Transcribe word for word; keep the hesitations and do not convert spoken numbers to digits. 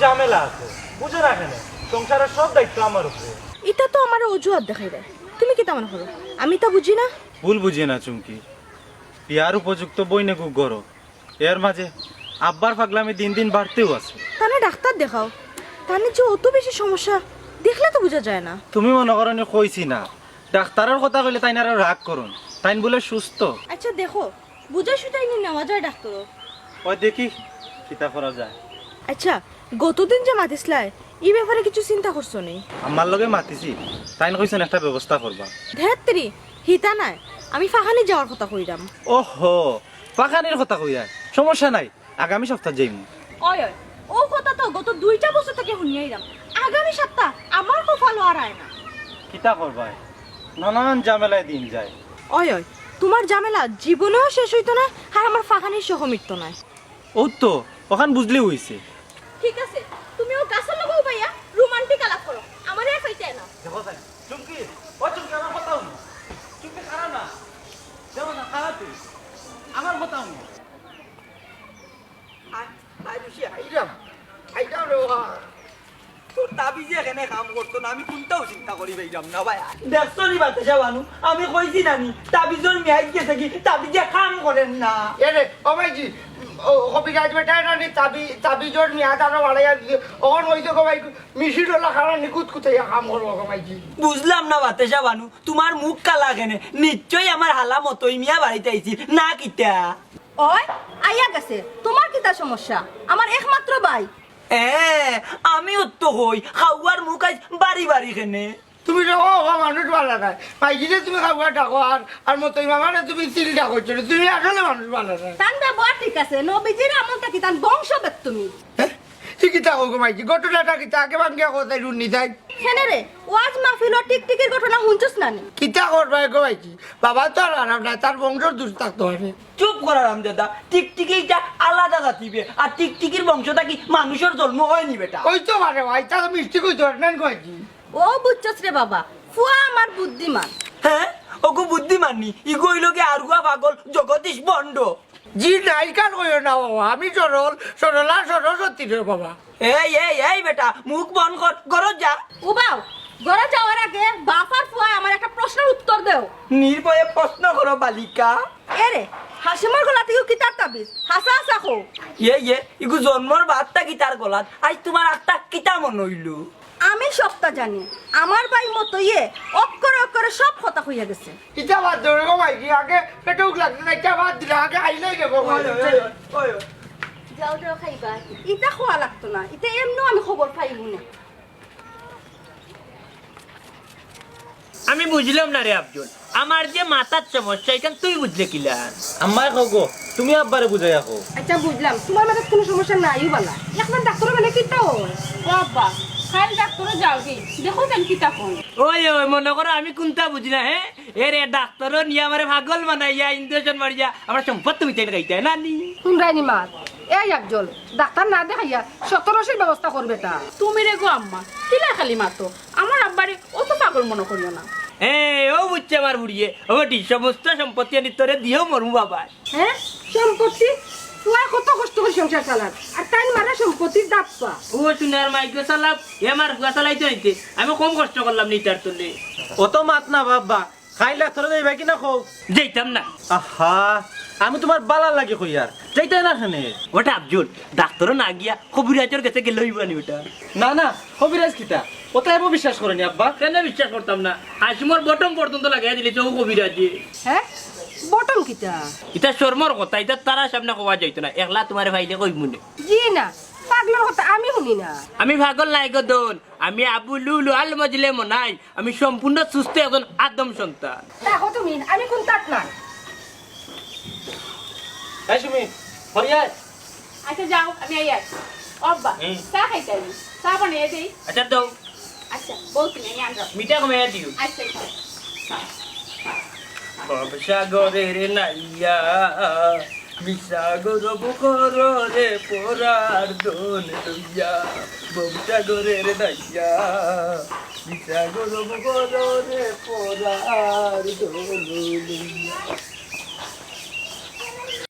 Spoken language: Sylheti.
ঝামেলা আছে, বুঝো না কেনে? সংসারের সব দায়িত্ব আমার উপরে। ইতা তো আমারে অজুহাত দেখাইরায়। তুমি কিতা মনে করো আমি ইতা বুঝি না? ভুল বুঝিও না চুমকি, বিয়ার উপযুক্ত বইন এগু গরো। এর মাঝে আব্বার পাগলামি দিন দিন বাড়তেউ আছে। তানে ডাক্তার দেখাও, তানে যে অত বেশি সমস্যা দেখলে তো বুঝা যায় না। তুমি মনো করো নি কইছি না, ডাক্তারর কথা কইলে তাইন আরো রাগ করইন, তাইন বুলে সুস্থ। আচ্ছা দেখো, বুঝাই সুঝাই নি নেওয়া যায় ডাক্তারো। ওই দেখি কিতা করা যায়। আচ্ছা, গতদিন যে মাতিছলায়, ই ব্যাপারে কিছু চিন্তা করছো নি? আম্মার লগে মাতিছি, তাইন কইছইন একটা ব্যবস্থা করবা। ধ্যাত্তেরি, হিতা নায়, আমি ফাখানি যাওয়ার কথা কইরাম। ওহো, ফাখানির কথা কইরায়, সমস্যা নাই, আগামী সপ্তাহ যাইমু। ওই ওই, অউ কথা তো গত দুইটা বছর থাকি হুনিয়া আইরাম, আগামী সপ্তাহ আমার কপালো আর আয় না। কিতা করবায়, নানান ঝামেলায় দিন যায়। ওই ওই, তুমার ঝামেলা জীবনেও শেষ অইতো নায়, আর আমার ফাখানির শখ মিটতো নায়। অউ তো, অখান বুঝলেউ অইছে। ঠিক আছে, তুমি অউ গাছর লগে উবাইয়া রোমান্টিক আলাপ করো, আমারে আর পাইতায় না। দেখো তাই, চুমকি, ও চুমকি, আমার কথা হুনো। চুমকি, খাড়া না। দেখো না, খাড়া তুই। আমার কথা হুনো। আয়, আয়, রুশি, আইরাম। আইরাম রে বাবা। তোর তাবিজে কেনে কাম করতো না, আমি কুনটাও চিন্তা করি পাইরাম না ভাই। দেখছো নি বাতাসা বানু, আমি কইছি না নি, তাবিজর মেয়াদ গেছে গি, তাবিজে কাম করের না। এরে, ও ভাইজি, ও কবিরাজ বেটা, এটা নি তাবি-, তাবিজর মেয়াদ আরো বাড়াইয়া দিছে। অখন কইছে গো ভাই, মিশির ওলা খাড়া নিকুত কুতাইয়া কাম করবো গো ভাইজি। বুঝলাম না বাতাসা বানু, তুমার মুখ কালা কেনে? নিশ্চয়ই আমার হালা মতই মিয়া বাড়িত আইছিল না কিতা? ওই, আইয়া গেছে। তুমার কিতা সমস্যা? আমার একমাত্র ভাই। এ, আমিও তো কই, খাওয়ার মুখ আইজ বাড়ি বাড়ি কেনে? তুমি রে, ও, ও, মানুষ ভালা নায়। মাইজিরে তুমি খাওয়া ডাকো আর, আর মতই মামারে তুমি চিল ডাকো, তুমি আসলে মানুষ ভালা নায়। তান ব্যবহার ঠিক আছে, নবীজির আমল থাকি তান বংশ বেদ তুমি। হ্যাঁ? ই কিতা কও গো মাইজি? ঘটনাটা কিতা? আগে ভাঙ্গিয়া কথা হুনি যাই। কেনে রে, ওয়াজ মাহফিলো টিকটিকির ঘটনা হুনছস না নি? কিতা করবায় গো মাইজি? বাবা তো আর আরাম নাই, তার বংশর দোষ থাকতো পারে। চুপ কর হারামজাদা, টিকটিকি ইটা আলাদা জাতি বে, আর টিকটিকির বংশ থাকি মানুষর জন্ম অয়নি বেটা। অইতো পারে ভাই, তা তো মিষ্টি কইতো পারে না গো মাইজি। ও বুঝছস রে বাবা, ফুয়া আমার বুদ্ধিমান। হ্যাঁ, ওগু বুদ্ধিমান নি, ইগু অইলো গি আরুয়া পাগল জগদীশ ভণ্ড। জি না, ইখান কইও না বাবা, আমি সরল, সরলা সরস্বতী রে বাবা। এই, এই, এই বেটা, মুখ বন্ধ কর, ঘরো যা। উবাও, ঘরো যাওয়ার আগে বাপ আর ফুয়ায় আমার একটা প্রশ্নর উত্তর দেও। নির্ভয়ে প্রশ্ন করো বালিকা। এরে, হাসিমর গলা থাকিও কিতার তাবিজ? হাছা হাছা কও। ইয়ে, ইয়ে, ইগু জন্মর বাদ থাকি তার গলাত, আইজ তুমার আখতা কিতা মনো অইলো? আমি সবটা জানি। আমার ভাই মতইয়ে অক্ষরে অক্ষরে সব কথা কইয়া গেছে। ইটা বাদ দেও গো মাইজি, আগে পেটে ভুক লাগছে না, ইটা বাদ দিলে আগে আইলে গো মাইজি। ওই, ওই, ওই, ওই। যাও, যাও, খাইবা। ইটা খাওয়া লাগতো না, ইটা এমনেও আমি খবর পাইমু না। আমি বুঝলাম না রে আফজল, আমার যে মাথার সমস্যা, ইখান তুই বুঝলে কিলা? আম্মায় কও গো, তুমি আব্বারে বুঝাইয়া কও। আচ্ছা বুঝলাম, তুমার মাথাত কুনু সমস্যা নাই, ও বালা। একবার ডাক্তারর মানে কিতা অয়? ও আব্বা, কাইল ডাক্তারো যাওগি, দেখো কেন কিতা কয়। ওই, ওই, মনো করো আমি কুনতা বুঝি না, হে? এরে ডাক্তারো নিয়া আমারে পাগল বানাইয়া, ইঞ্জেকশন মারিয়া, আমার সম্পদ তুমি চাইলে খাইতে না নি? হুনরায়নি মাত, এই আফজল, ডাক্তার না দেখাইয়া সত্তর আশির ব্যবস্থা কর বেটা। তুমি রে গো আম্মা, কিলা খালি মাতো? আমার আব্বারে অত পাগল মনো করিও না। এ, ও বুঝছে আমার বুড়িয়ে, ও বেটি, সমস্ত সম্পত্তি আনি তোরে দিয়েও মরমু বাবায়। হ্যাঁ? সম্পত্তি? ফুয়া কত কষ্ট করি সংসার চালার, আর তাইন মারা সম্পত্তির দাপ্পা। ও সোনার মাইগো চালাক, এ আমার ফুয়া চালাইতে অইতে, আমি কম কষ্ট করলাম নি তার তুলে। অত মাত না বাবা, কাইল ডাক্তারো যাইবায় কি না কও? যাইতাম না। আহা, আমি তুমার বালার লাগি কইয়ার, যাইতায় না কেনে? ওটা আফজল, ডাক্তারো না গিয়া কবিরাজর গেছে গেলে অইবো নি ওটা? না, না, কবিরাজ কিতা? অতা এমন বিশ্বাস করো নি আব্বা? কেনে বিশ্বাস করতাম না? হাসিমর বটম পর্যন্ত লাগাইয়া দিলে তো কবিরাজে। হ্যাঁ? বটম কিতা? ইটা শরমর কথা, ইটা তারার সামনে কওয়া যাইতো না। একলা তুমারে পাইলে কইমু নে। জি না, পাগলর কথা আমি হুনি না। আমি পাগল নায় গো দোন, আমি আবু লুলু আল মজলে মনাই। আমি সম্পূর্ণ সুস্থ একজন আদম সন্তান। দেখো তুমি, আমি কুনতাত নাই। এই সুমি, হরিয়া আয়। আচ্ছা যাও, আমি আইয়ার। ও আব্বা, হুম। চা খাইতায় নি? চা বানাইয়া দেই। আচ্ছা দাও। আচ্ছা, বউ তুমি, আমি আনরাম। মিঠা কমাইয়া দিও। আচ্ছা, আচ্ছা। ভবসাগরের নাইয়া, মিছা গরব করো রে পরার ধন লইয়া। ভবসাগরের নাইয়া, মিছা গরব করো রে পরার ধন লইয়া।